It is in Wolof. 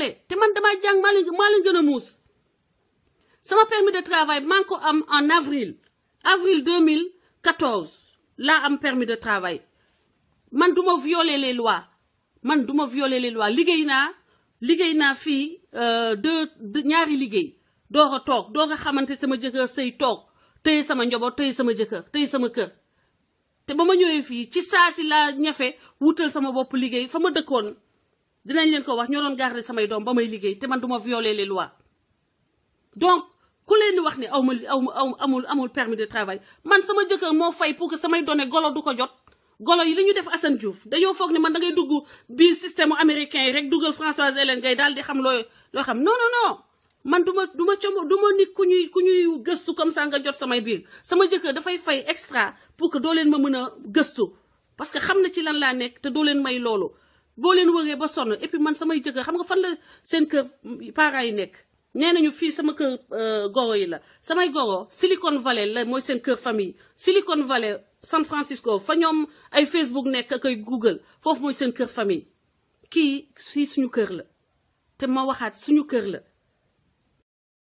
violé te man damaa jàng maa leen gën a muus sama permis de travail maa ngi ko am en avril 2014 laa am permis de travail man duma violer les lois liggéey naa fii ñaari liggéey doog a toog doog a xamante sama jëkkër sëy toog tëye sama njaboot tëye sama jëkkër tëye sama kër te ba ma ñëwee fii ci saa si laa ñafe wutal sama bopp liggéey fa ma dëkkoon dinañ leen ko wax ñoo doon garder samay doom ba may liggéey te man duma violer les lois donc ku leen di wax ne amul permis de travail man sama jëkkër moo fay pour que samay données golo du ko jot golo yi li ñu def Assane Diouf dañoo foog ne man da ngay dugg biir système américain yi rek dugal Françoise Hélène Gaye daal di xam loo xam non man du ma nit ku ñuy gëstu comme ça nga jot samay biir sama jëkkër dafay fay extra pour que doo leen ma mën a gëstu parce que xam na ci lan laa nekk te doo leen may loolu boo leen wëree ba sonn et puis man samay jëkkër xam nga fan la seen kër parents yi nekk nee nañu fii sama kër goro yi la samay goro Silicon Valley la mooy seen kër famille Silicon Valley San Francisco fa ñoom ay Facebook nekk ak ay Google foofu mooy seen kër famille kii fii suñu kër la te ma waxaat suñu kër la